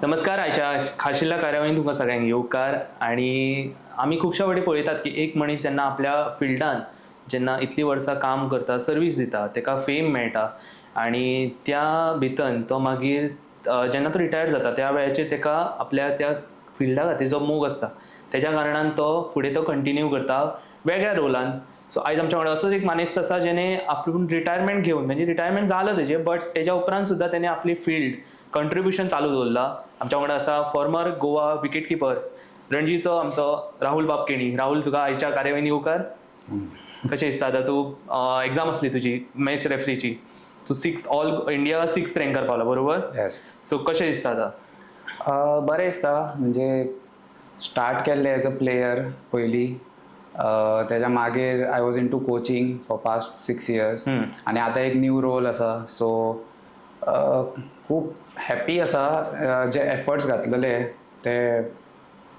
नमस्कार. आयच्या खाशिल्ल्या कार्यावळीन तुमकां सगळ्यांक येवकार. आनी आमी खुबश्या फावटी पळयतात की एक मनीस जेन्ना आपल्या फिल्डान जेन्ना इतलीं वर्सां काम करता, सर्वीस दिता, ताका फेम मेळटा आनी त्या भितर तो मागीर जेन्ना तो रिटायर जाता, त्या वेळाचेर ताका आपल्या त्या फिल्डा खातीर जो मोग आसता, तेज्या कारणान तो फुडें तो कंटिन्यू करता वेगळ्या रोलान. सो आयज आमच्या वांगडा असोच एक मानेस्त आसा, जेणे आपूण रिटायरमेंट घेवन, म्हणजे रिटायरमेंट जालो तेजें, बट तेज्या उपरांत सुद्दां तेणे आपली फिल्ड कंट्रिब्युशन चालू दवरला. आमच्या वांगडा आसा फॉर्मर गोवा विकेट किपर, रणजीचो आमचो राहुल बाब केणी. राहुल, तुका आयच्या कार्यावळीन येवकार. कशें दिसता आतां? तूं एग्जाम आसली तुजी मॅच रेफ्रीची, तूं सिक्स, ऑल इंडिया सिक्स रँकार पावला, बरोबर? येस. सो कशें दिसता आतां? बरें दिसता. म्हणजे स्टार्ट केल्लें एज अ प्लेयर पयलीं, तेज्या मागीर I was into coaching for past 6 years आनी आतां एक न्यू रोल आसा. सो खूब हॅप्पी आसा. जे एफर्ट्स घातलेले ते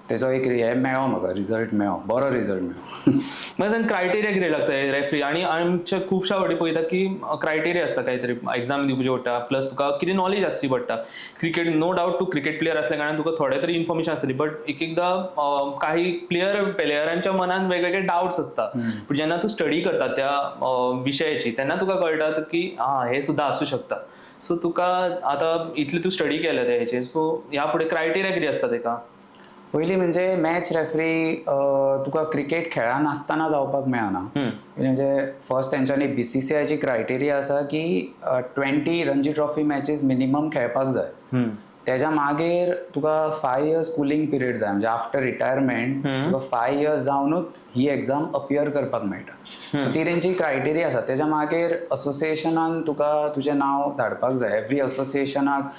तेजो एक हें मेळ्ळो म्हाका, रिजल्ट मेळ्ळो, बरो रिजल्ट मेळ्ळो. म्हाका सांग, क्रायटेरिया कितें लागता रेफ्री? आनी आमचे खुबश्या फावटी पळयता की क्रायटेरिया आसता, कांय तरी एग्जाम दिवची पडटा, प्लस तुका कितें नॉलेज आसची पडटा क्रिकेट. नो डावट, तूं क्रिकेट प्लेयर असल्या कारणान तुका थोडे तरी इन्फॉर्मेशन आसतली, बट एक एकदां काही प्लेयरांच्या मनान वेगवेगळे डावट्स आसता. पूण जेन्ना तूं स्टडी करता त्या विशयाची, तेन्ना तुका कळटा की हा, हे सुद्दां आसूं शकता. सो तुका आतां इतलें तूं स्टडी केल्या त्या हेचेर, सो ह्या फुडें क्रायटेरिया कितें आसता तेका? पयलीं म्हणजे मॅच रेफ्री तुका क्रिकेट खेळनासतना जावपाक मेळना. म्हणजे फर्स्ट तेंच्यांनी बीसीसीआयची क्रायटेरिया आसा की 20 रणजी ट्रॉफी मॅचीस मिनिमम खेळपाक जाय. तेज्या मागीर तुका 5 इयर्स कुलींग पिरियड जाय, म्हणजे आफ्टर रिटायरमेंट तुका 5 इयर्स जावनूच ही एग्जाम अपियर करपाक मेळटा. सो ती तेंची क्रायटेरिया आसा. तेज्या मागीर असोसिएशनान तुका तुजें नांव धाडपाक जाय. एवरी असोसिएशनाक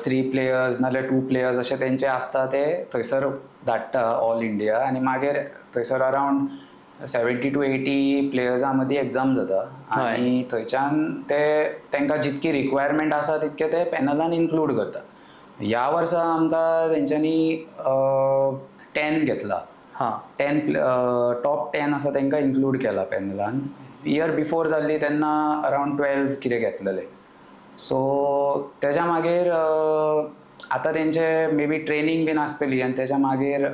थ्री प्लेयर्स नाल्यार टू प्लेयर्स अशे तेंचे आसता. ते थंयसर धाडटा ऑल इंडिया आनी मागीर थंयसर अरावंड 70 टू 80 प्लेयर्सां मदीं एग्जाम जाता आनी थंयच्यान ते तांकां जितकी रिक्वायरमेंट आसा तितके ते पॅनलान इन्क्लूड करता. ह्या वर्सा आमकां तेंच्यांनी 10 घेतला. 10, टॉप 10 आसा तांकां इन्क्लूड केला पॅनलान. इयर बिफोर जाल्ली तेन्ना अरावंड 12 कितें घेतलेले. सो तेज्या मागीर आतां तेंचे मे बी ट्रेनींग बीन आसतली आनी तेज्या मागीर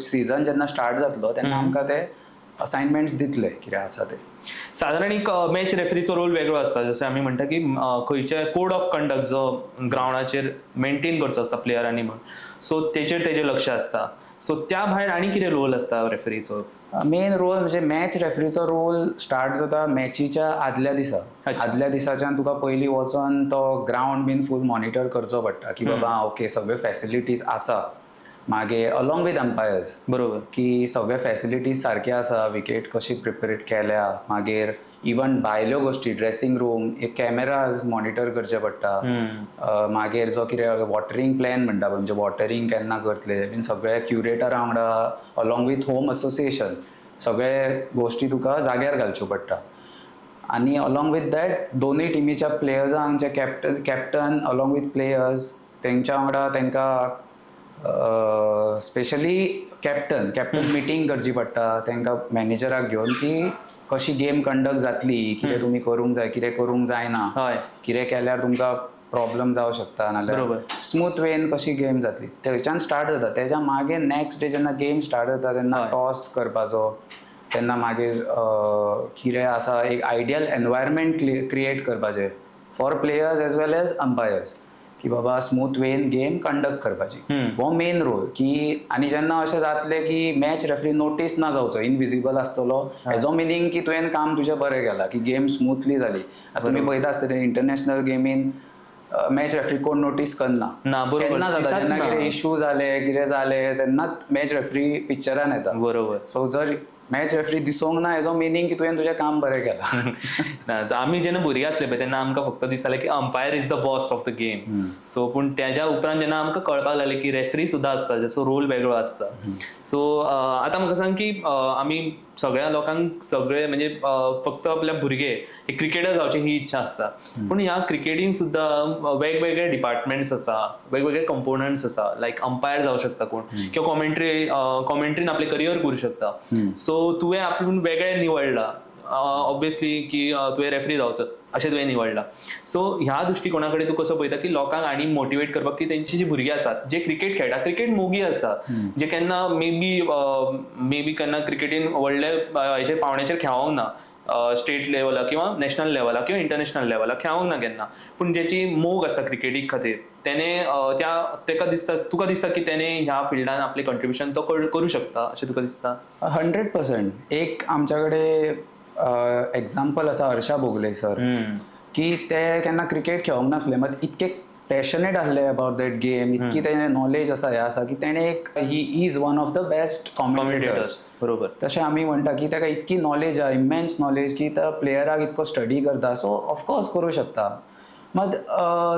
सिजन जेन्ना स्टार्ट जातलो तेन्ना आमकां ते असायनमेंट्स दितले कितें आसा ते. साधारण एक मॅच रेफरीचो रोल वेगळो आसता. जशें आमी म्हणटा की खंयचे कोड ऑफ कंडक्ट जो ग्रावंडाचेर मेंटेन करचो आसता प्लेयरांनी म्हण, सो तेचेर तेजें लक्ष आसता. सो त्या भायर आनी कितें रोल आसता रेफरीचो? मेन रोल म्हणजे मॅच रेफरीचो रोल स्टार्ट जाता मॅचीच्या आदल्या दिसा. आदल्या दिसाच्यान तुका पयलीं वचोन तो ग्रावंड बीन फूल मॉनिटर करचो पडटा की बाबा ओके, सगळ्यो फॅसिलिटीज आसा. मागीर अलॉंग विथ अंपायर्स की सगळे फॅसिलिटीज सारके आसा, विकेट कशी प्रिपेर केल्या, मागीर इवन भायल्यो गोश्टी, ड्रेसिंग रूम, एक कॅमेराज मॉनिटर करचे पडटा. मागीर जो कितें वॉटरींग प्लॅन म्हणटा, म्हणजे वॉटरींग केन्ना करतले बीन, सगळे क्युरेटरा वांगडा अलॉंग विथ होम असोसिएशन सगळे गोश्टी तुका जाग्यार घालच्यो पडटा. आनी अलॉंग विथ that दोनूय टिमीच्या प्लेयर्सांक जे कॅप्टन अलॉंग विथ प्लेयर्स, तेंच्या वांगडा तांकां स्पेशली कॅप्टन मिटींग करची पडटा तांकां मॅनेजराक घेवन की कशी गेम कंडक्ट जातली, कितें तुमी करूंक जाय, कितें करूंक जायना, कितें केल्यार तुमकां प्रॉब्लम जावं शकता, नाल्यार स्मूथ वेन कशी गेम जातली. थंयच्यान स्टार्ट जाता. तेज्या मागीर नॅक्स्ट डे जेन्ना गेम स्टार्ट जाता तेन्ना टॉस करपाचो, तेन्ना मागीर कितें आसा, एक आयडियल एनवायरमेंट क्रिएट करपाचें for players as well as umpires की बाबा स्मूथ वेन गेम कंडक्ट करपाची. हो मेन रोल की आनी जेन्ना अशें जातलें की मॅच रेफ्री नोटीस ना जावचो, इनविजिबल आसतलो, हेजो मिनींग की तुवें काम तुजें बरें केलां, की गेम स्मुथली जाली. आतां तुमी पळयता आसतले, इंटरनॅशनल गेमीन मॅच रेफ्री कोण नोटीस करना. ना, बरोबर. केन्ना जाता, दिसत जेन्ना ना. कितें इशू जाले, कितें जाले, तेन्नाच मॅच रेफ्री पिक्चरान येता. सो जर मॅच रेफ्री दिसोंक ना, हेजो मिनींग की तुवें तुजें काम बरें केलां. ना, तर आमी जेन्ना भुरगीं आसले पळय, तेन्ना आमकां फक्त दिसतालें की umpire is the boss of the game. So पूण त्याच्या उपरांत जेन्ना आमकां कळपाक लागलें की रेफ्री सुद्दां आसता, ज्याचो रोल वेगळो आसता. सो आतां म्हाका सांग की आमी सगळ्या लोकांक सगळे म्हणजे फक्त आपल्या भुरगे हे क्रिकेटर जावचे ही इच्छा आसता, पूण ह्या क्रिकेटीन सुद्दां वेगवेगळे डिपार्टमेंट्स आसा, वेगवेगळे कंपोनंट्स आसा. लायक अंपायर जावं शकता कोण किंवा कॉमेंट्रीन आपलें करियर करूं शकता. सो तुवें आपूण वेगळें निवडला. ऑब्वियसली की तुवें रेफरी जावचो अशें तुवें निवडलां. सो ह्या दृश्टिकोणा कडेन तूं कसो पळयता की लोकांक आनी मोटिवेट करपाक की तेंची जी भुरगीं आसात जे क्रिकेट खेळटा, क्रिकेट मोगी आसा, जे केन्ना मे बी केन्ना क्रिकेटीन व्हडले हेचेर पावण्याचेर खेळोंक ना, स्टेट लेवलाक किंवा नॅशनल लेवलाक किंवा इंटरनॅशनल लेवलाक खेळोंक ना केन्ना, पूण जेची मोग आसा क्रिकेटी खातीर, तेणे त्या तेका दिसता, तुका दिसता की तेणे ह्या फिल्डान आपलें कंट्रिब्युशन तो करूं शकता अशें तुका दिसता? 100%. एक आमच्या कडेन एग्जाम्पल आसा, हर्षा भोगले सर, की ते केन्ना क्रिकेट खेळोंक नासले, मात इतके पॅशनेट आहले अबाउट that game, इतकी तेणे नॉलेज आसा, हे आसा की तेणे एक he is one of the best commentators. तशें आमी म्हणटा की ताका इतकी नॉलेज आहा, इमेन्स नॉलेज, की त्या प्लेयराक इतको स्टडी करता. सो ऑफकोर्स करूं शकता. मात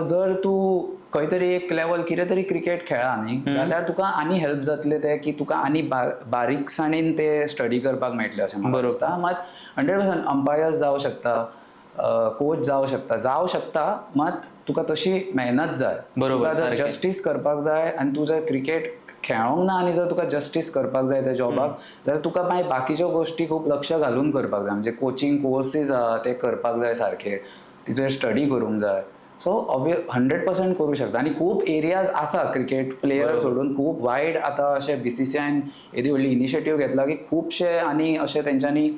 जर तूं खंय तरी एक लेवल कितें तरी क्रिकेट खेळ्ळा न्ही, जाल्यार तुका आनी हेल्प जातले ते की तुका आनी बारीकसाणेन ते स्टडी करपाक मेळटले अशें म्हाका दिसता. मात 100% अंपायर्स जावं शकता, कोच जावं शकता, जावं शकता, मात तुका तशी मेहनत जाय. तुका जर जस्टीस करपाक जाय आनी तूं जर क्रिकेट खेळोंक ना आनी जर तुका जस्टीस करपाक जाय त्या जॉबाक, जाल्यार तुका मागीर बाकीच्यो गोश्टी खूब लक्ष घालून करपाक जाय. म्हणजे कोचिंग कोर्सीस आहा ते करपाक जाय सारके, तितून स्टडी करूंक जाय. सो 100% करूं शकता आनी खूब एरियाज आसा क्रिकेट प्लेयर सोडून, खूब वायड. आतां अशें बीसीसीआयन येदी व्हडली इनिशिएटीव घेतला की खुबशे आनी अशें तेंच्यांनी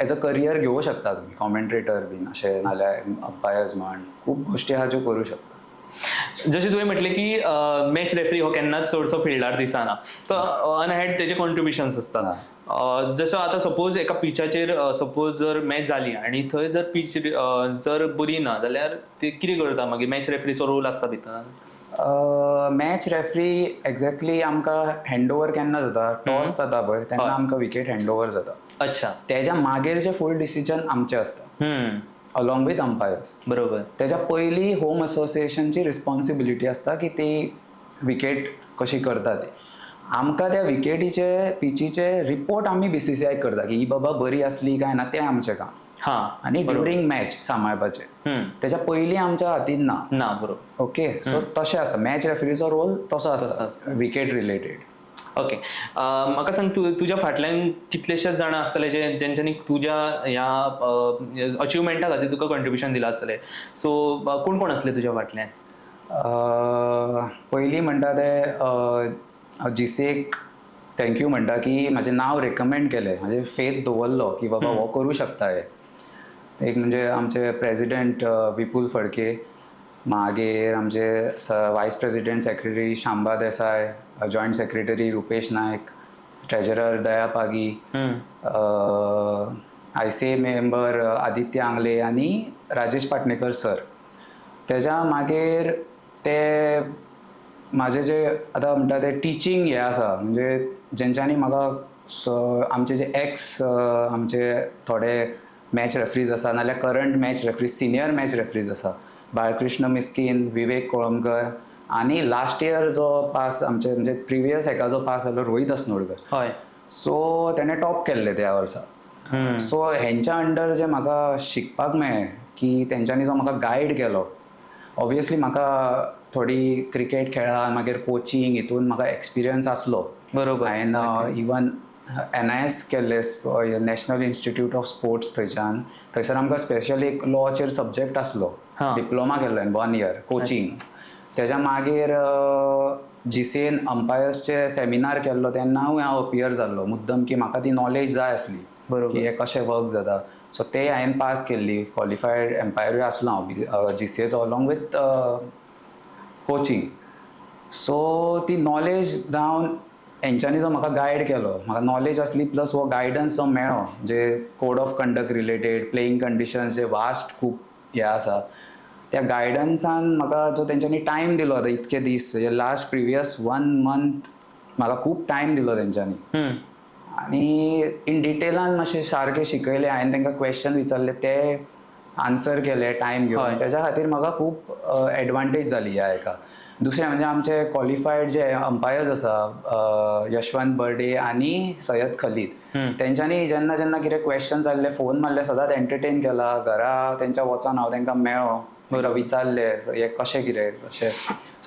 एज अ करियर घेवं शकता तुमी, कॉमेंट्रेटर बीन अशें, नाल्यार अंपायर्स म्हण, खूब गोश्टी आहा ज्यो करूं शकता. जशें तुवें म्हटलें की मॅच रेफरी हो केन्नाच चडसो फिल्डार दिसना, तो अनहेड तेजे कॉन्ट्रिब्युशन्स आसतात. जसो आतां सपोज एका पिचाचेर सपोज जर मॅच जाली आनी थंय जर पीच जर बरी ना जाल्यार ते कितें करता मागीर? मॅच रेफरीचो रोल आसता भितर? मॅच रेफरी एक्झॅक्टली आमकां हँड ओवर केन्ना जाता, टॉस जाता पळय तेन्ना आमकां विकेट हँड ओवर जाता. तेज्या मागीरचे फूल डिसिजन आमचे आसता अलॉंग विथ अंपायर्स. तेज्या पयलीं होम असोसिएशनची रिस्पॉन्सिबिलिटी आसता की ती विकेट कशी करता ती. आमकां त्या विकेटीचे पिचीचे रिपोर्ट आमी बीसीसीआय करता की ही बाबा बरी आसली काय ना, तें आमचें काम आनी ड्युरींग मॅच सांबाळपाचें. तेच्या पयलीं आमच्या हातीन ना. ना, बरोबर. ओके, सो तशें आसता, मॅच रेफरीचो रोल तसो आसता विकेट रिलेटेड. ओके, म्हाका सांग, तूं तुज्या फाटल्यान कितलेशेच जाणां आसतले जे जेंच्यांनी तुज्या ह्या अचिवमेंटा खातीर तुका कंट्रिब्युशन दिलां आसतलें. सो कोण कोण आसले तुज्या फाटल्यान? पयलीं म्हणटा ते जीसीएक thank you म्हणटा की म्हाजें नांव रेकमेंड केलें, म्हाजें फेथ दवरलो की बाबा हो करूं शकता हें. एक म्हणजे आमचे प्रेजिडेंट विपुल फडके, मागीर आमचे vice president secretary Shamba Desai, joint secretary Rupesh Naik, treasurer Daya Pagi, ICA member Aditya Angle आनी राजेश पाटणेकर सर. तेज्या मागीर ते म्हाजे जे आतां म्हणटा ते टिचींग हें आसा, म्हणजे जेंच्यांनी म्हाका आमचे जे एक्स आमचे थोडे मॅच रेफ्रीज आसा, नाल्यार current match referees, senior match referees आसा, बाळकृष्ण मिस्कीन, विवेक कोळंबकर आनी लास्ट इयर जो पास आमचे, म्हणजे प्रिवियस हेका जो पास जालो, रोहीत अस्नोडकर. सो तेणें टॉप केल्लें त्या वर्सा. सो हेंच्या अंडर जे म्हाका शिकपाक मेळ्ळें की तेंच्यांनी जो म्हाका गायड केलो, ऑब्वियसली म्हाका थोडी क्रिकेट खेळा, मागीर कोचिंग हितून म्हाका एक्सपिरियन्स आसलो. हांवें इवन एनआयएस केल्लें, नॅशनल इन्स्टिट्यूट ऑफ स्पोर्ट्स, थंयच्यान थंयसर आमकां स्पेशल एक लॉचेर सब्जेक्ट आसलो. डिप्लोमा केल्लो हांवें वन इयर कोचिंग. तेज्या मागीर जीसीएन अंपायर्सचे सेमिनार केल्लो तेन्ना हांव अपियर जाल्लो मुद्दम की म्हाका ती नॉलेज जाय आसली की हें कशें वर्क जाता. सो ते हांवें पास केल्ली, क्वॉलिफायड एम्पायरूय आसलो हांव जीसीएचो अलॉंग विथ कोचिंग. सो ती नॉलेज जावन हेंच्यांनी जो म्हाका गायड केलो, म्हाका नॉलेज आसली, प्लस हो गायडन्स जो मेळ्ळो, जे code of conduct related, playing conditions, J vast खूब हें आसा, त्या गायडन्सान म्हाका जो तेंच्यांनी टायम दिलो, आतां इतके दीस, लास्ट प्रिवियस वन मंथ म्हाका खूब टायम दिलो तेंच्यांनी आनी इन डिटेलान मातशें सारकें शिकयलें. हांवें तांकां क्वेश्चन विचारले, ते आन्सर केले टायम घेवन. तेज्या खातीर म्हाका खूब एडवांटेज जाली ह्या हेका. दुसरें म्हणजे आमचे क्वॉलिफायड जे अंपायर्स आसा, यशवंत बर्डे आनी सयद खलीद, तेंच्यांनी जेन्ना जेन्ना कितें क्वेश्चन जाल्ले, फोन मारले, सदांच एंटरटेन केला. घरा तेंच्या वचोन हांव तांकां मेळ्ळो, तांकां विचारलें हें कशें कितें कशें.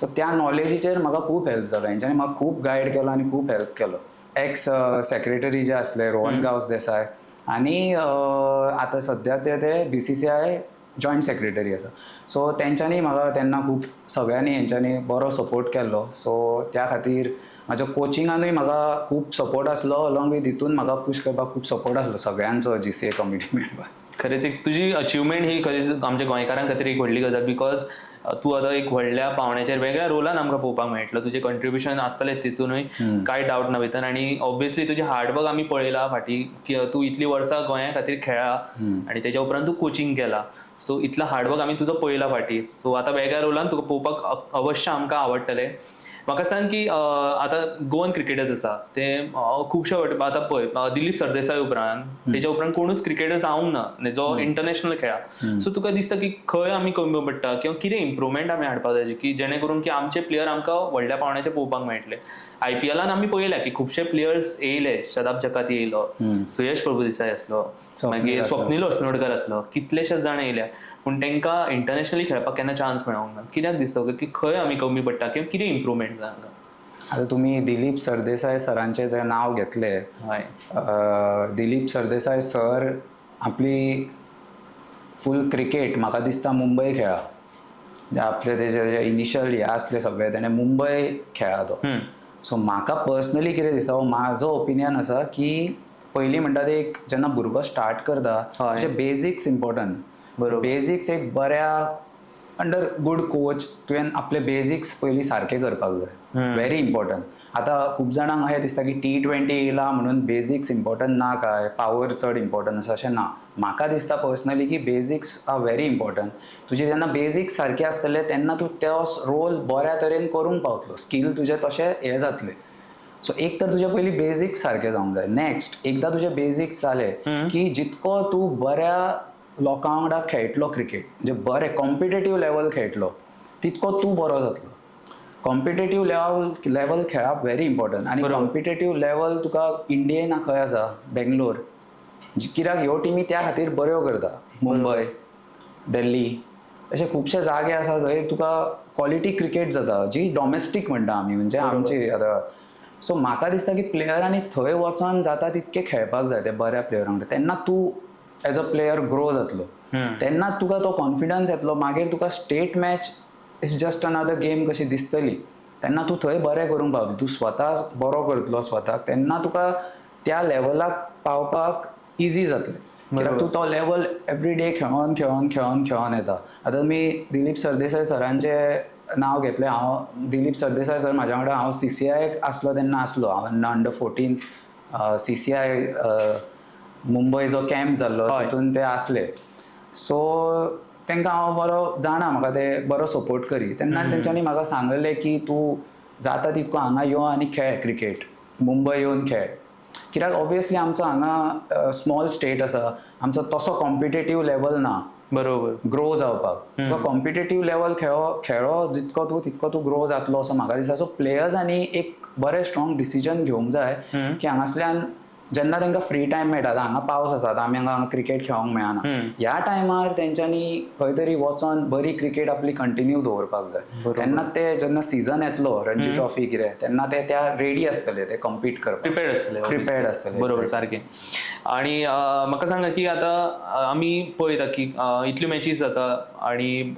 सो त्या नॉलेजीचेर म्हाका खूब हेल्प जालो. हेंच्यांनी म्हाका खूब गायड केलो आनी खूब हेल्प केलो. एक्स सेक्रेटरी जे आसले, रोहन गांवस देसाय. आनी आतां सद्या ते ते बीसीसीआय जॉयंट सेक्रेटरी आसा. सो तेंच्यांनी म्हाका तेन्ना खूब सगळ्यांनी हेंच्यांनी बरो सपोर्ट केल्लो. सो त्या खातीर म्हाज्या कोचिंगानूय म्हाका खूब सपोर्ट आसलो, अलॉंग विथ हितून म्हाका पूश करपाक खूब सपोर्ट आसलो सगळ्यांचो, जीसीए कमिटी मेंबर्स. खरेंच एक तुजी अचिवमेंट ही खरेंच आमच्या गोंयकारां खातीर एक व्हडली गजाल, because तूं आतां एक व्हडल्या पावंड्याचेर वेगळ्या रोलान आमकां पळोवपाक मेळटलो. तुजें कंट्रिब्युशन आसतलें, तितूनय कांय डावट ना भितर. आनी ऑब्वियसली तुजें हार्डवर्क आमी पळयला फाटीं की तूं इतलीं वर्सां गोंया खातीर खेळ्ळा आनी तेच्या उपरांत तूं कोचिंग केला. सो इतलो हार्डवर्क आमी तुजो पळयला फाटीं. सो आतां वेगळ्या रोलान तुका पळोवपाक अवश्य आमकां आवडटलें. म्हाका सांग की आतां गोवन क्रिकेटर्स आसा ते खुबशे आतां पळय, दिलीप सरदेसाय उपरांत तेच्या उपरांत कोणूच क्रिकेटर जावंक ना म्हणजे जो इंटरनॅशनल खेळा. सो तुका दिसता की खंय आमी कमी पडटा किंवा कितें इम्प्रुवमेंट आमी हाडपाक जाय की जेणे करून की आमचे प्लेयर आमकां व्हडल्या पावंड्याचेर पळोवपाक मेळटले? आयपीएलान आमी पळयल्या की खुबशे प्लेयर्स येयले. शदाब जकाती येयलो, सुयश प्रभुदेसाय आसलो, स्वप्नील मागीर आसलो. स्वप्नील अस्नोडकर आसलो, कितलेशेच जाण येयल्या, पूण तांकां इंटरनॅशनली खेळपाक केन्ना चान्स मेळोंक ना. कित्याक दिसता की खंय आमी कमी पडटा किंवा कितें इम्प्रुवमेंट जाय हांगा? आतां तुमी दिलीप सरदेसाय सरांचें जें नांव घेतलें, दिलीप सरदेसाय सर आपली फूल क्रिकेट म्हाका दिसता मुंबय खेळा. म्हणजे आपले तेजे जे इनिशियल हे आसले सगळे, तेणें मुंबय खेळा तो. सो म्हाका पर्सनली कितें दिसता, हो म्हाजो ओपिनियन आसा की पयलीं म्हणटा ते एक जेन्ना भुरगो स्टार्ट करता, तुजे बेजिक्स इम्पॉर्टंट. बेजिक्स एक बऱ्या अंडर गुड कोच तुवें आपले बेजिक्स पयलीं सारके करपाक जाय, व्हेरी इम्पॉर्टंट. आतां खूब जाणांक अशें दिसता की टी20 येयला म्हणून बेजिक्स इम्पॉर्टंट ना काय, पावर चड इम्पॉर्टंट आसा, अशें ना. म्हाका दिसता पर्सनली की बेजिक्स are very important. तुजे जेन्ना बेजिक्स सारके आसतले तेन्ना तूं तो रोल बऱ्या तरेन करूंक पावतलो, स्कील तुजें तशें हें जातलें. सो एक तर तुजे पयलीं बेजिक्स सारके जावंक जाय. नेक्स्ट, एकदां तुजे बेजिक्स जाले की जितको तूं बऱ्या लोकां वांगडा खेळटलो क्रिकेट, म्हणजे बरें कॉम्पिटेटीव लेवल खेळटलो, तितको तूं बरो जातलो. कॉम्पिटेटीव लेवल खेळप व्हेरी इम्पॉर्टंट. आनी कॉम्पिटेटीव लेवल तुका इंडियेन खंय आसा? बेंगलोर. कित्याक ह्यो टिमी त्या खातीर बऱ्यो करता. मुंबय, दिल्ली, अशे खुबशे जागे आसा जंय तुका क्वॉलिटी क्रिकेट जाता, जी डॉमेस्टीक म्हणटा आमी, म्हणजे आमची आतां. सो म्हाका दिसता की प्लेयरांनी थंय वचोन जाता तितके खेळपाक जाय ते बऱ्या प्लेयरां वांगडा. तेन्ना तूं एज अ प्लेयर ग्रो जातलो, तेन्ना तुका तो कॉन्फिडन्स येतलो. मागीर तुका state match is just another game कशी दिसतली. तेन्ना तूं थंय बरें करूंक पावतलो, तूं स्वता बरो करतलो स्वताक, तेन्ना तुका त्या लेवलाक पावपाक इजी जातलें, कित्याक तूं तो लेवल एवरी डे खेळोन खेळोन खेळोन खेळोन येता. आतां तुमी दिलीप सरदेसाय सरांचें नांव घेतलें. हांव दिलीप सरदेसाय सर म्हाज्या वांगडा हांव सीसीआयक आसलो तेन्ना आसलो. हांव अंडर 14 सीसीआय मुंबय जो कॅम्प जाल्लो, तितून ते आसले. सो तांकां हांव बरो जाणा, म्हाका ते बरो सपोर्ट करी. तेन्ना तेंच्यांनी म्हाका सांगलेलें की तूं जाता तितको हांगा यो आनी खेळ क्रिकेट, मुंबय येवन खेळ, कित्याक ऑब्वियसली आमचो हांगा स्मॉल स्टेट आसा, आमचो तसो कॉम्पिटेटीव लेवल ना ग्रो जावपाक. तुका कॉम्पिटेटीव लेवल खेळो खेळो जितको तूं तितको तूं ग्रो जातलो असो म्हाका दिसता. सो प्लेयर्सांनी एक बरें स्ट्रॉंग डिसिजन घेवंक जाय की हांगासल्यान जेन्ना तांकां फ्री टायम मेळटा, आतां हांगा पावस आसा, आतां आमी हांगा क्रिकेट खेळोंक मेळना, ह्या टायमार तेंच्यांनी खंय तरी वचोन बरी क्रिकेट आपली कंटिन्यू दवरपाक जाय. तेन्ना ते जेन्ना सिजन येतलो, रणजी ट्रॉफी कितें, तेन्ना ते त्या रेडी आसतले ते कम्पीट करपाक. प्रिपेर्ड आसतले. प्रिपेर्ड आसतले. बरोबर, सारकें. आणि म्हाका सांगा की आतां आमी पळयता की इतल्यो मॅचीस जाता आणि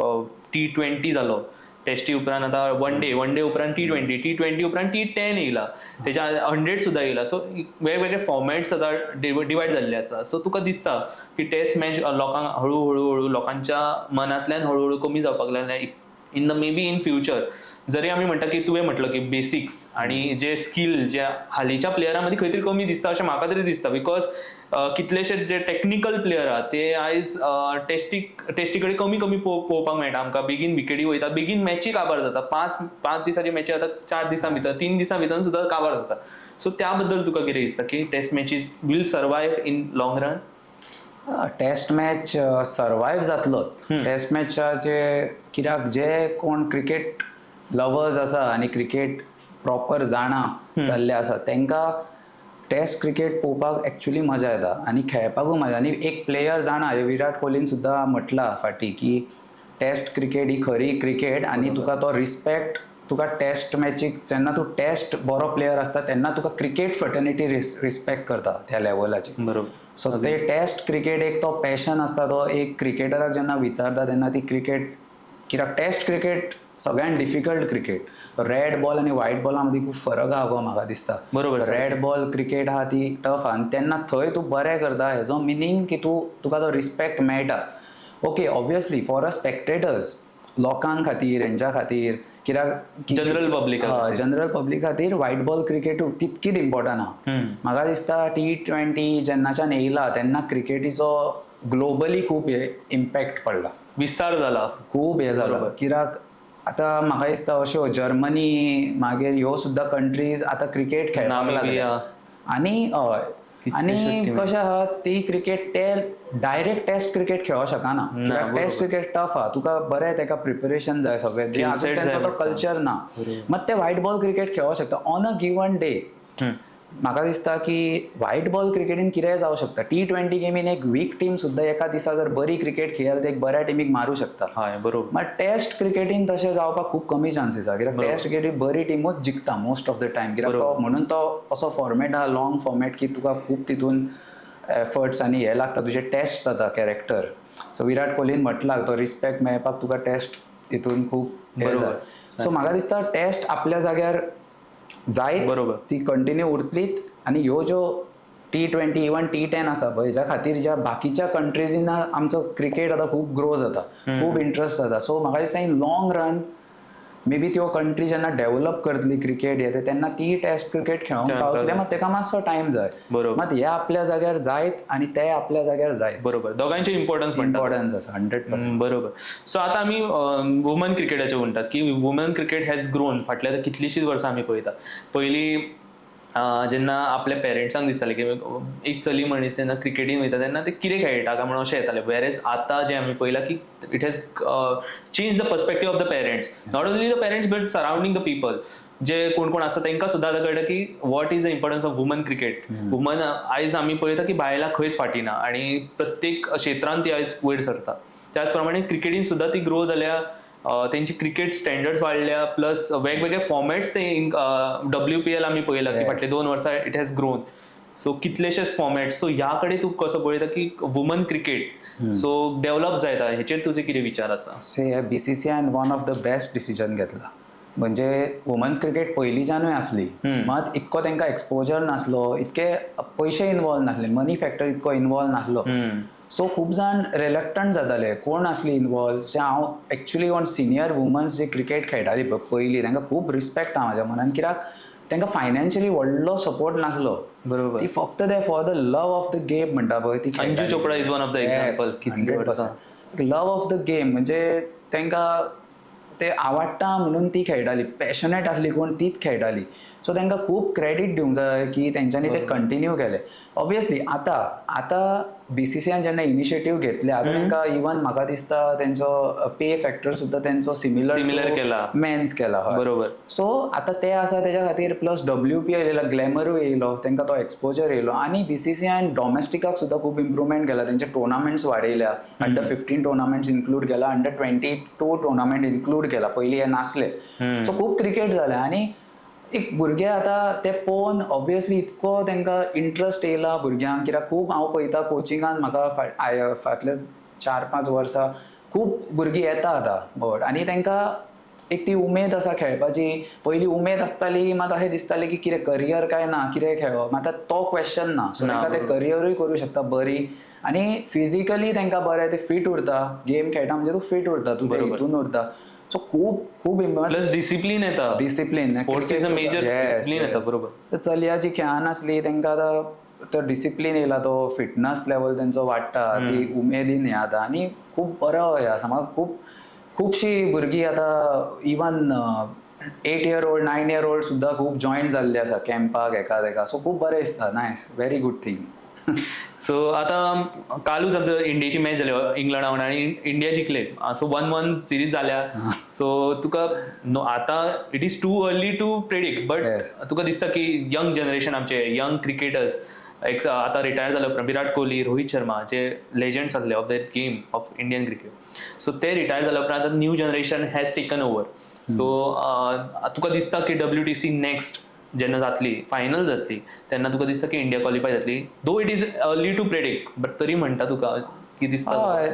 टी20 जालो, टेस्टी उपरांत आतां वन डे, वन डे उपरांत टी20, टी20 उपरांत टी10 येयला, तेच्या 100 सुद्दां येयला. सो वेगवेगळे फॉर्मॅट्स आतां डिवायड जाल्ले आसा. सो तुका दिसता की टेस्ट मॅच लोकांक हळू हळू हळू लोकांच्या मनांतल्यान हळू हळू कमी जावपाक लागल्या in the maybe in future? जरी आमी म्हणटा की तुवें म्हटलं की बेसिक्स आणि जे स्किल जे हालींच्या प्लेयरां मदीं खंय तरी कमी दिसता अशें म्हाका तरी दिसता, because कितलेशे जे टॅक्निकल प्लेयर आहा ते आयज टेस्टी कडेन कमी कमी पळोवपाक मेळटा आमकां. बेगीन विकेटी वयता, बेगीन मॅची काबार जाता. पांच पांच दिसाची मॅची आतां 4 दिसां भितर, 3 दिसां भितर सुद्दां काबार जाता. सो त्या बद्दल तुका कितें दिसता की test matches will survive in long run? Test match survive जातलोच टेस्ट मॅचाचे, कित्याक जे कोण क्रिकेट लवर्स आसा आनी क्रिकेट प्रॉपर जाणा जाल्ले आसा, तांकां टेस्ट क्रिकेट पळोवपाक एक्चुली मजा येता आनी खेळपाकूय मजा. आनी एक प्लेयर जाणा, हे विराट कोहलीन सुद्दां म्हटलां फाटीं की टेस्ट क्रिकेट ही खरी क्रिकेट आनी तुका तो रिस्पेक्ट तुका टॅस्ट मॅचीक जेन्ना तूं टॅस्ट बरो प्लेयर आसता तेन्ना तुका क्रिकेट फ्रेटर्निटी रिस्पेक्ट करता त्या लेवलाची. सो ते टॅस्ट क्रिकेट एक तो पॅशन आसता, तो एक क्रिकेटराक जेन्ना विचारता तेन्ना ती क्रिकेट, कित्याक टॅस्ट क्रिकेट सगळ्यान डिफिकल्ट क्रिकेट. रेड बॉल आनी व्हायट बॉला मदीं खूब फरक आहा गो म्हाका दिसता. रेड बॉल क्रिकेट आहा ती टफ आहा आनी तेन्ना थंय तूं बरें करता हेजो मिनींग की तूं तुका तो रिस्पेक्ट मेळटा. Okay, obviously for a spectators, लोकां खातीर, हेंच्या खातीर, कित्याक जनरल पब्लिका. जनरल पब्लिक खातीर व्हायट बॉल क्रिकेट तितकीच इम्पॉर्टंट आहा. म्हाका दिसता टी20 जेन्नाच्यान येयला तेन्ना क्रिकेटीचो ग्लोबली खूब हे इम्पॅक्ट पडला. विस्तार जाला. खूब हे जाला, कित्याक आतां म्हाका दिसता अश्यो जर्मनी, मागीर ह्यो सुद्दां कंट्रीज आतां क्रिकेट खेळपाक नामिबिया. लागल्या. आनी हय, आनी कशें आहा, ती क्रिकेट ते डायरेक्ट टेस्ट क्रिकेट खेळोंक शकना, कित्याक टेस्ट क्रिकेट टफ आहा. तुका बरें तेका प्रिपरेशन जाय सगळें, जे Skill आजून set जाय तेंचो तो पडटा. कल्चर ना. मात ते व्हायट बॉल क्रिकेट खेळोंक शकता ऑन अ गिवन डे. म्हाका दिसता की व्हायट बॉल क्रिकेटीन कितेंय जावं शकता. टी20 गेमीन एक वीक टीम सुद्दां एका दिसा जर बरी क्रिकेट खेळ्ळी जाल्यार एक बऱ्या टिमीक मारूं शकता. हय बरोबर मात टेस्ट क्रिकेटीन तशें जावपाक खूब कमी चान्सीस आहा, कित्याक टेस्ट क्रिकेटी बरी टिमूच जिखता मोस्ट ऑफ the time, कित्याक तो म्हणून तो असो फॉर्मेट आहा, लॉंग फॉर्मेट, की तुका खूब तितून एफर्ट्स आनी हे लागता, तुजे टेस्ट जाता कॅरेक्टर. सो विराट कोहलीन म्हटलां, तो रिस्पेक्ट मेळपाक तुका टेस्ट तितून खूब हे जाय. सो म्हाका दिसता टेस्ट आपल्या जाग्यार जायत, ती कंटिन्यू उरतलीच. आनी ह्यो ज्यो टी20, इवन टी10 आसा पळय, हेज्या खातीर ज्या बाकीच्या कंट्रीजीन आमचो क्रिकेट आतां खूब ग्रो जाता, खूब इंट्रस्ट जाता. सो म्हाका दिसता in long run may be त्यो कंट्री जेन्ना डेव्हलप करतली क्रिकेट हे ते, तेन्ना ती टेस्ट क्रिकेट खेळोंक पावतले. मात तेका मातसो टायम जाय. मात हे आपल्या जाग्यार जायत आनी ते आपल्या जाग्यार जायत. बरोबर, दोगांयचे इम्पॉर्टन्स म्हणटा. इम्पॉर्टन्स आसा 100%. बरोबर. सो आतां आमी वुमन क्रिकेटाचे म्हणटात की वुमन क्रिकेट हॅज ग्रोन. फाटल्या आतां कितलींशींच वर्सां आमी पळयता. पयलीं जेन्ना आपल्या पेरंट्सांक दिसतालें की एक चली मनीस जेन्ना क्रिकेटीन वयता तेन्ना ते कितें खेळटा काय म्हणून अशें येतालें. वेरएज आतां जें आमी पळयलां की it has change the perspective of the parents, not only the parents but surrounding the people, जे कोण कोण आसा तांकां सुद्दां आतां कळटा की what is the importance of woman cricket. Woman आयज आमी पळयता की बायलां खंयच फाटीं ना आनी प्रत्येक क्षेत्रांत ती आयज वयर सरता. त्याच प्रमाणे क्रिकेटीन सुद्दां ती ग्रो जाल्या, तेंची क्रिकेट स्टँडर्ड्स वाडल्या, प्लस वेगवेगळे फॉर्मॅट्स ते डब्ल्यूपीएल आमी पळयला की फाटले 2 वर्सां it has grown. सो कितलेशेच फॉर्मॅट. सो ह्या कडेन तूं कसो पळयता की वुमन क्रिकेट सो डेव्हलप जायता, हेचेर तुजे कितें विचार आसा? से हे बीसीसीआयन one of the best decision घेतला. म्हणजे वुमन्स क्रिकेट पयलींच्यानूय आसली, मात इतको तांकां एक्सपोजर नासलो, इतके पयशे इनवॉल्व नासले, मनी फॅक्टर इतको इनवॉल्व नासलो. सो खूब जाण रिलक्टंट जाताले, कोण आसली इनवॉल्व. जे हांव एक्चुली कोण सिनियर वुमन्स जे क्रिकेट खेळटाली पयलीं, तांकां खूब रिस्पेक्ट आहा म्हाज्या मनान, कित्याक तांकां फायनान्शियली व्हडलो सपोर्ट नासलो. ती फक्त ते for the love of the game म्हणटा पळय ती. Anju Chopra is one of the example, कितली वर्सां. लव ऑफ the game म्हणजे तांकां ते आवडटा म्हणून ती खेळटाली, पॅशनेट आसली कोण तीच खेळटाली. सो तांकां खूब क्रेडीट दिवंक जाय की तेंच्यांनी ते कंटिन्यू केले. ऑब्वियसली आतां आतां बीसीसीआयन जेन्ना इनिशिएटीव घेतले, आतां तांकां इवन म्हाका दिसता तेंचो पे फॅक्टर सुद्दां तेंचो सिमिलर Similar केला. मेन्स केला, हय. सो आतां ते आसा तेज्या खातीर, प्लस डब्ल्यूपीएल येयला, ग्लॅमरूय येयलो, तांकां तो एक्सपोजर येयलो. आनी बीसीसीआयन डॉमेस्टिकाक सुद्दां खूब इम्प्रुवमेंट केला. तेंचे टुर्नामेंट्स वाडयल्या, अंडर 15 टुर्नामेंट्स इन्क्लूड केला, अंडर 22 टुर्नामेंट इन्क्लूड केला, पयलीं हे नासले. सो खूब क्रिकेट जाले आनी एक भुरगे आतां ते पळोवन ऑब्वियसली इतको तांकां इंट्रस्ट येयला भुरग्यांक, कित्याक खूब हांव पळयता कोचिंगान म्हाका फाटले 4-5 वर्सां खूब भुरगीं येता आतां बट आनी तांकां एक ती उमेद आसा खेळपाची. पयलीं उमेद आसताली, मात अशें दिसतालें की कितें करियर काय ना, कितें खेळप. मात आतां तो क्वेश्चन ना. सो ना, तांकां ते करियरूय करूं शकता बरी आनी फिजिकली तांकां बरें, ते फिट उरता. गेम खेळटा म्हणजे तूं फिट उरता, तूं ते हितून उरता. सो खूब खूब प्लस डिसिप्लीन येता. Discipline. Sports is a major discipline येता, बरोबर. चलया जी खेळनासली तांकां आतां तो डिसिप्लीन येयला, तो फिटनस लेवल तेंचो वाडटा, ती उमेदीन हे जाता आनी खूब बरो हे आसा. म्हाका खूब खुबशीं भुरगीं आतां even 8 year old, 9 year old सुद्दां खूब जॉयन जाल्ले आसा कॅम्पाक, हेका तेका. सो खूब बरें दिसता, nice, very good thing. So आतां कालूच आतां इंडियेची मॅच जाली इंग्लंडा वांगडा आनी इंडिया जिखले. सो 1-1 सिरीज जाल्या. सो तुका आतां it is too early to predict, but तुका दिसता की यंग जनरेशन, आमचे यंग क्रिकेटर्स एक आतां रिटायर जाल्या उपरांत विराट कोहली, रोहित शर्मा जे लेजंड्स आसले of that game of Indian cricket, so ते रिटायर जाल्या उपरांत आतां new generation has taken over. So तुका दिसता की डब्ल्यूटीसी नेक्स्ट जेन्ना जातली, फायनल जातली, तेन्ना तुका दिसता की इंडिया क्वॉलिफाय जातली? Though it is early to predict, but तरी म्हणटा तुका की दिसता? हय,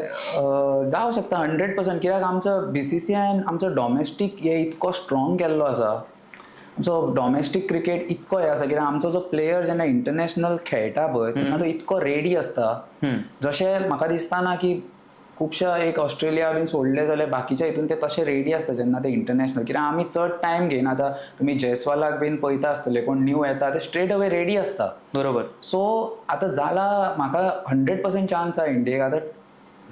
जावं शकता 100%, कित्याक आमचो बीसीसीआयन आमचो डॉमेस्टीक हे इतको स्ट्रॉंग केल्लो आसा. आमचो डॉमेस्टीक क्रिकेट इतको हे आसा, कित्याक आमचो जो प्लेयर जेन्ना इंटरनॅशनल खेळटा पळय, तेन्ना तो इतको रेडी आसता. जशें म्हाका दिसता ना की खुबश्या एक ऑस्ट्रेलिया बीन सोडले जाल्यार बाकीच्या हितून ते तशे रेडी आसता जेन्ना ते इंटरनॅशनल, कित्याक आमी चड टायम घेयना. आतां तुमी जयस्वालाक बीन पळयता आसतले, कोण न्यू येता ते स्ट्रेट अवे रेडी आसता. सो आतां जाला, म्हाका 100% चान्स आहा इंडियेक. आतां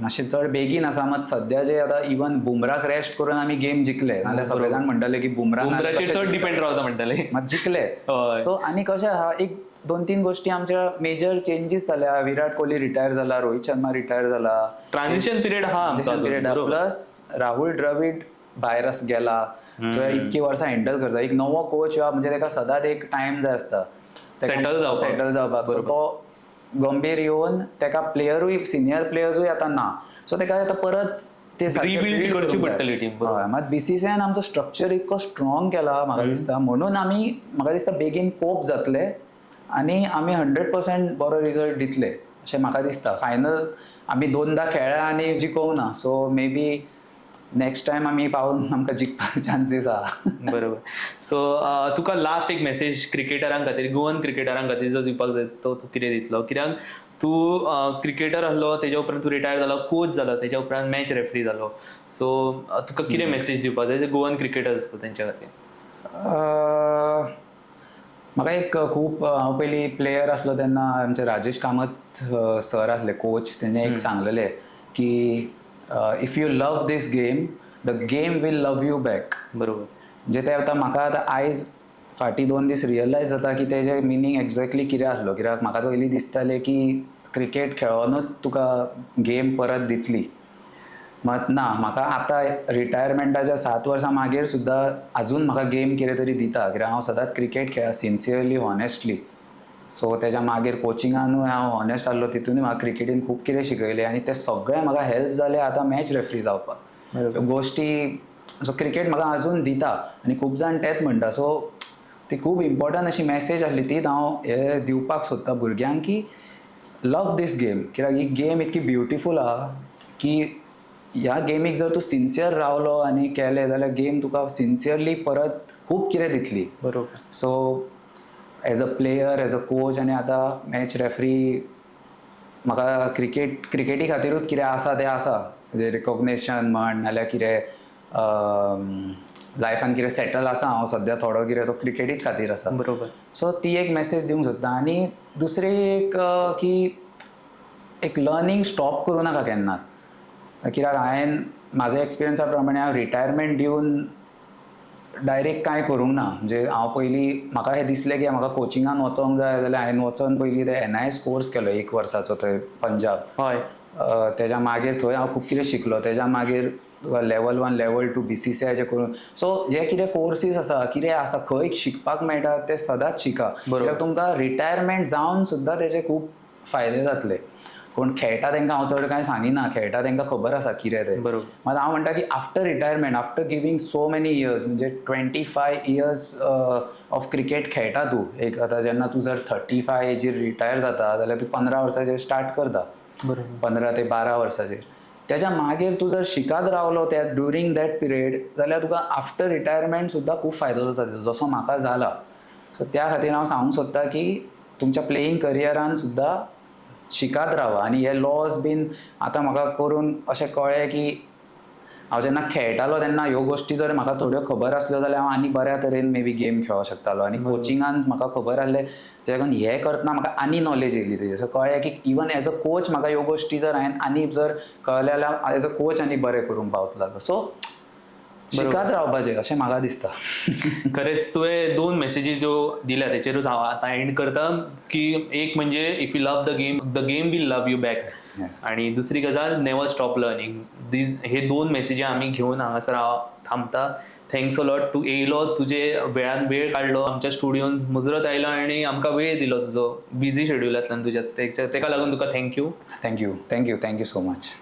मातशें चड बेगीन आसा मात, सद्या जे आतां इवन बुमराक रेस्ट करून आमी गेम जिखले, नाल्यार सगळे जाण म्हणटाले की बुमरा बुमराचेर चड डिपेंड रावता म्हणटाले. मात जिखले. सो आनी कशें आहा, एक दोन तीन गोष्टी आमच्या मेजर चेंजीस जाल्या. विराट कोहली रिटायर जाला, रोहित शर्मा रिटायर जाला. ट्रान्झिशन पिरियड हा आमचो अजून. पिरियड. प्लस राहुल द्रविड भायर गेला, जो इतकी वर्सां हँडल करता. एक नवो कोच यो, म्हणजे ताका सदांच एक टायम जाय आसता Settle जावपाक. सेटल जावपाक. सो तो गंभीर येवन ताका प्लेयरूय, सिनियर प्लेयर्सूय आतां ना, सो ताका आतां परत ते सारके Rebuild build करची करूंक जाय. पडटली team, बरोबर. हय, मात बीसीसीआयन आमचो स्ट्रक्चर इतको स्ट्रॉंग केला म्हाका दिसता, म्हणून आमी म्हाका दिसता बेगीन कोप जातले आनी आमी 100% बरो रिजल्ट दितले अशें म्हाका दिसता. फायनल आमी दोनदा खेळ्ळ्या आनी जिखोवंक ना, so may be next time आमी पावून आमकां जिखपाक चान्सीस आहा. बरोबर. सो तुका लास्ट एक मेसेज क्रिकेटरां खातीर, गोवन क्रिकेटरां खातीर जो दिवपाक जाय, तो तूं कितें दितलो? कित्याक तूं क्रिकेटर आसलो, तेज्या उपरांत तूं रिटायर जालो, कोच जालो, तेज्या उपरांत मॅच रेफ्री जालो. सो तुका कितें मेसेज दिवपाक जाय जे गोवन क्रिकेटर्स आसा तेंच्या खातीर? म्हाका एक खूब, हांव पयलीं प्लेयर आसलो तेन्ना आमचे राजेश कामत सर आसले कोच, तेणी एक सांगलेलें की "If you love this game, the game will love you back." म्हणजे ते आतां म्हाका आतां आयज फाटीं 2 दीस रियलायज जाता की तेजें मिनींग एग्जॅक्टली कितें आसलो, कित्याक म्हाका पयलीं दिसतालें की क्रिकेट खेळोनूच तुका गेम परत दितली. मात ना, म्हाका आतां रिटायरमेंटाच्या 7 वर्सां मागीर सुद्दां अजून म्हाका गेम कितें तरी दिता, कित्याक हांव सदांच क्रिकेट खेळा सिन्सियरली, हॉनेस्टली. सो तेज्या मागीर कोचिंगानूय हांव हॉनेस्ट आहलो, तितूनय म्हाका क्रिकेटीन खूब कितें शिकयलें आनी तें सगळें म्हाका हेल्प जालें आतां मॅच रेफ्री जावपाक. ह्यो गोश्टी, सो क्रिकेट म्हाका अजून दिता आनी खूब जाण तेंच म्हणटा. सो ती खूब इम्पॉर्टंट अशी मॅसेज आहली, तीच हांव हे दिवपाक सोदतां भुरग्यांक की लव दीस गेम, कित्याक ही गेम इतकी ब्युटिफूल आहा की ह्या गेमीक जर तूं सिन्सियर रावलो आनी केलें जाल्यार गेम तुका सिन्सियरली परत खूब कितें दितली. So as a player, as a coach आनी आतां मॅच रेफ्री, म्हाका क्रिकेटी खातीरूच कितें आसा तें आसा, म्हणजे रिकॉग्नेशन म्हण नाल्यार कितें लायफान कितें सेटल आसा हांव सद्या थोडो कितें, तो क्रिकेटीच खातीर आसा. सो ती एक मॅसेज दिवंक सोदता. आनी दुसरी एक की एक लर्नींग स्टॉप करूं नाका केन्नाच, कित्याक हांवें म्हाज्या एक्सपिरियन्सा प्रमाणे हांव रिटायरमेंट दिवन डायरेक्ट कांय करूंक ना. म्हणजे हांव पयलीं म्हाका हें दिसलें की म्हाका कोचिंगान वचोंक जाय जाल्यार हांवें वचोन पयलीं ते एनआयएस कोर्स केलो एक वर्साचो थंय पंजाब. तेज्या मागीर थंय हांव खूब कितें शिकलो. तेज्या मागीर तुका लेवल 1, लेवल 2 बीसीसीआयचे करून, सो जे कितें कोर्सीस आसा, कितें आसा, खंय शिकपाक मेळटा तें सदांच शिका, कित्याक तुमकां रिटायरमेंट जावन सुद्दां तेजे खूब फायदे जातले. कोण खेळटा तांकां हांव चड कांय सांगिना, खेळटा तांकां खबर आसा कितें तें. मात हांव म्हणटा की after retirement, after giving so many years, म्हणजे 25 years of cricket खेळटा तूं एक, आतां जेन्ना तूं जर 35 एजीर रिटायर जाता जाल्यार तूं 15 वर्सांचेर स्टार्ट करता, 15 ते 12 वर्सांचेर. तेज्या मागीर तूं जर शिकत रावलो त्या ड्युरींग that period जाल्यार तुका आफ्टर रिटायरमेंट सुद्दां खूब फायदो जाता तेजो, जसो म्हाका जाला. सो त्या खातीर हांव सांगूंक सोदतां की तुमच्या प्लेईंग करियरान सुद्दां शिकत रावा. आनी हे लॉज बीन आतां म्हाका करून अशें कळ्ळें की हांव जेन्ना खेळटालो तेन्ना ह्यो गोश्टी जर म्हाका थोड्यो खबर आसल्यो जाल्यार हांव आनी बऱ्या तरेन मे बी गेम खेळोंक शकतालो. आनी कोचिंगान म्हाका खबर आसलें, जे हें करतना म्हाका आनी नॉलेज येयली तेजी. सो कळ्ळें की इवन एज अ कोच म्हाका ह्यो गोश्टी जर हांवें आनी जर कळ्ळें जाल्यार एज अ कोच आनी बरें करूंक पावतलो. सो शिकत रावपाचें अशें म्हाका दिसता. खरेंच तुवें दोन मेसेजीस ज्यो दिल्या तेचेरूच हांव आतां एंड करता की एक म्हणजे if you love the game, the game will love you back. आणि दुसरी गजाल, never stop learning. These हे दोन मेसेजी आमी घेवन हांगासर हांव थांबता. Thanks a lot, तूं येयलो, तुजे वेळान वेळ काडलो, आमच्या स्टुडियोन मुजरत आयलो आनी आमकां वेळ दिलो तुजो बिजी शेड्युलांतल्यान तुज्या. तेका लागून तुका thank you. Thank you, thank you, thank you so much.